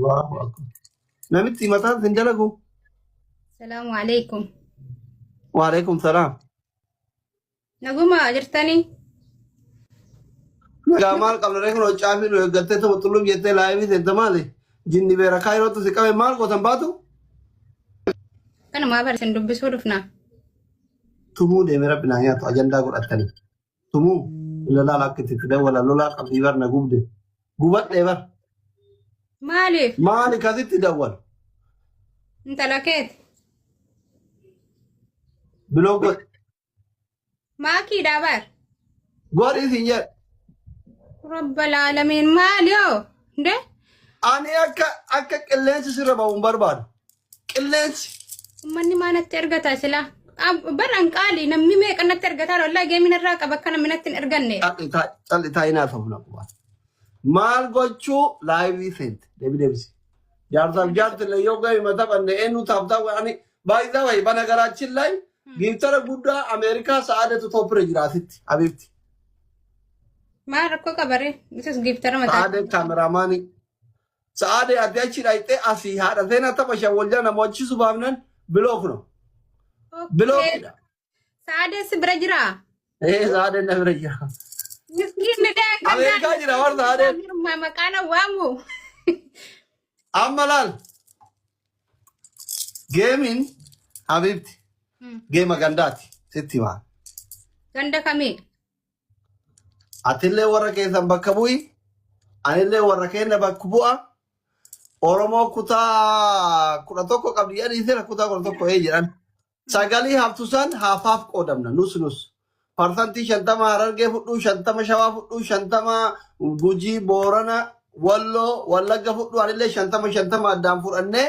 Allahu akbar. Namitti mataan sin dalagu. Salaamu alaikum. Waalaikum salaam. Naguma jirtanii? Nagaa maal qabna ree kun caafii nu eeggattee tuma xullum jettee laayivii seente maali? Jinni beera kaayirootu si qabe maal gootan baatu? Kanumaa barsin dubbisuu dhufna. Tumuu deemee rabbi naa nyaatu ajandaa godhattanii. Tumuu ilalaal akka itti dawwala lolaa qabdii bar na gubde. Gubadhee bar. Maaliif? Maali kasitti dawwal? Intala keeti. Biloo godhi. Maakiidhaa bar. Godhi siin jedhe. Rabbal aalamiin maali hoo? Nde? Ani akka qilleensi sirra ba'u hin barbaadu. Qilleensi. Uummanni maa natti ergata sila? Bar an qaali namni meeqa natti ergataa wallahi geemin irraa qaba akka namni natti hin erganne. Calli taa'ii naaf hafna quba. Maal gochuu laayivii seente deebi deebisi. Jaarsaaf jaartille yoo gahee mata banne eenyu taaftaa godhani baay'isaa wayi bana garaachin lay giiftara guddaa Ameerikaa sa'aadatu toopira jira asitti abiibti. Maal rakkoo qabaree? Isis giiftara mataa. Sa'aadee kaameraamaanii. Sa'aadee ati achi dhayxee asii haadha seenaa tapha shan wal jala nama achisu baafnan bilook no. Bilookidha. Sa'aadee si bira jiraa? Ee sa'aadeen na bira jira. Miskiinni daangaa. Ameerikaa jira warra sa'aadeen. Maqaan awwaamu. Amma laal. Geemiin Habiibti geema gandaati sitti himaa. Ganda kamii? Atillee warra keessan bakka bu'i. Anillee warra keenya bakka bu'a. Oromoo kutaa 11 qabdi jedhanii seera kutaa 11 ee jedhan. Sagalii haftu san haafaaf qoodamna nus nus. Parsantii 50 Harargee fudhuu, 50 Shawaa fudhuu, 50 Gujii, Boorana, Walloo, Wallagga fudhuu anillee 50 50 addaan fudhannee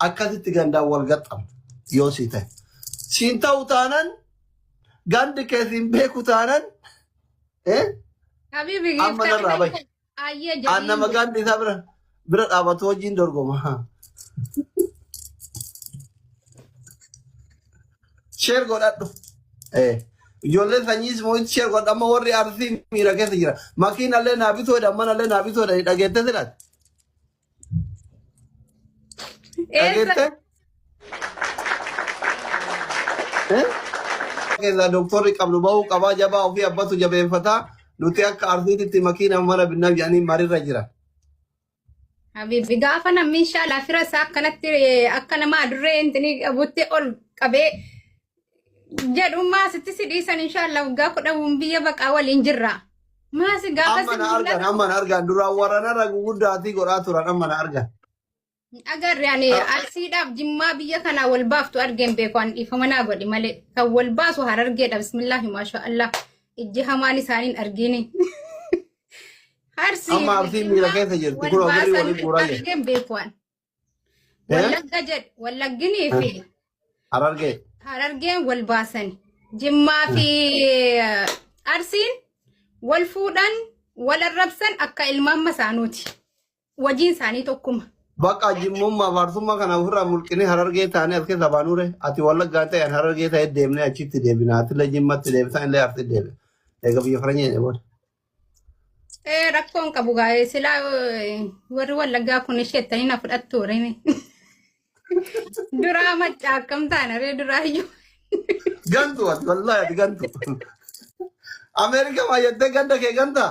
akkasitti gandaan wal gaxxamna yoo sii ta'e. Siin ta'u taanan gandi kee siin beeku taanan eh, Habibi amma narraa bahi. Ayyee An nama jedhiin. gandi isaa bira dhaabatu wajjin dorgoma. Sheer godhadhu. Eh, Ijoolleen sanyiis moo'itti sheer godhadhu. Amma warri arsii miira keessa jira. Makiinallee naa bituu jedhan manallee naa bituu jedhan dhageette silaati. Eessa? Dhageette? Eh? Keessaa doktorri qabnu bahuu qabaa jabaa ofii abbatu jabeeffataa nuti akka arsiititti makiina mana binnaaf jedhanii marirra jira. Habibi gaafa namni inshaallah fira isaa akkanatti akka nama adurree intini qabutti ol qabee jedhu maasitti si dhiisan inshaallah waggaa 10 biyya baqaa waliin jirra. Maasi gaafa Amma si na argan mul'atu amma na argan duraan warra guguddaatii godhaa turan amma na argan. agarre ani arsiidhaaf jimmaa biyya kanaa wal baaftu argeen beeku an dhiifama naa godhi malee kan wal baasu harargeedha bismillaahi maasha Allah ijji hamaan isaaniin argini. Arsii Amma fi arsiin miira jimmaa keessa jirti wal kun birrii baasan waliin guuraa jirti. argeen beeku an. Eh? Wallagga jedhe wallagginii fi Harargee. Harargeen wal baasan. Jimmaa fi Arsiin wal fuudhan wal arrabsan akka ilmaan masaanuuti. Wajiin isaanii tokkuma. Bakka jimmummaa faarsummaa kana ofirraa mulqinee harargee taanee as keessa baanuure ati wallaggaa ta'e an harargee ta'e deemnee achitti deebina atillee jimmatti deebisan illee arsi deebina. Egaa biyya faranyee jedhe booda. Ee rakkoon qabu gaa'ee silaa warri wallaggaa kun isheettanii na fudhattu rimi. Duraa maccaa akkam taana ree duraa iyyuu. Gantu ati wallahi ati gantu. Ameerikaa maayyattee ganda kee gantaa?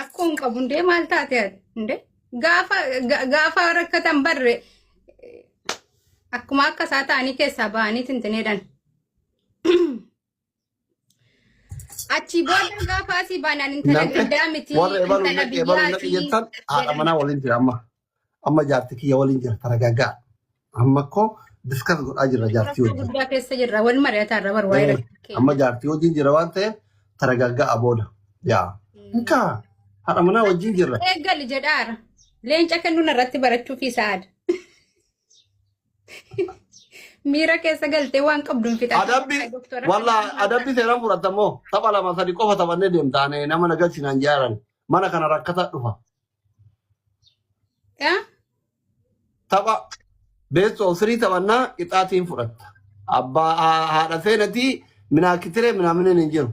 Rakkoon qabu hundee maal taate ati hundee gaafa gaafa rakkatan barre akkuma akka isaa ta'anii keessaa ba'anii tintineedhan. Achii booda gaafa asii baanaan intala Namni gandaa miti warra ebalu intala naqi ebalu naqi biyyaati jettan haadha jedhan. manaa waliin jira amma. Amma jaarti kiyya waliin jira taragagaa. Amma koo diskas godhaa jirra jaartii Rakkoo wajjin. guddaa keessa jirra wal mari'ataa irra bar waa'ee Eh, rakkoo keenya. Amma jaartii wajjin jira waan ta'eef taragagaa booda. Yaa. Inkaa haadha manaa wajjin jirra. Eegali jedhaara. Leenca kennuun irratti barachuu fi sa'aada. Miira keessa galtee waan qabduun fixatte. Adabbi Doktora wallaahi adabbi seeraan fudhatta immoo tapha lama sadi qofa taphannee deemta ani nama na galchinaan jaaran mana kana rakkata dhufa. Yaa? Tapha beessoo sirii taphannaa qixaatiin fudhatta. Abbaa haadha seenatii minaakitiree minaamineen hin jiru.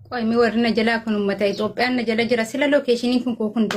Qoy mi warri na jalaa kun uummata Itoophiyaan na jala jira sila lookeeshiniin kun koo kun.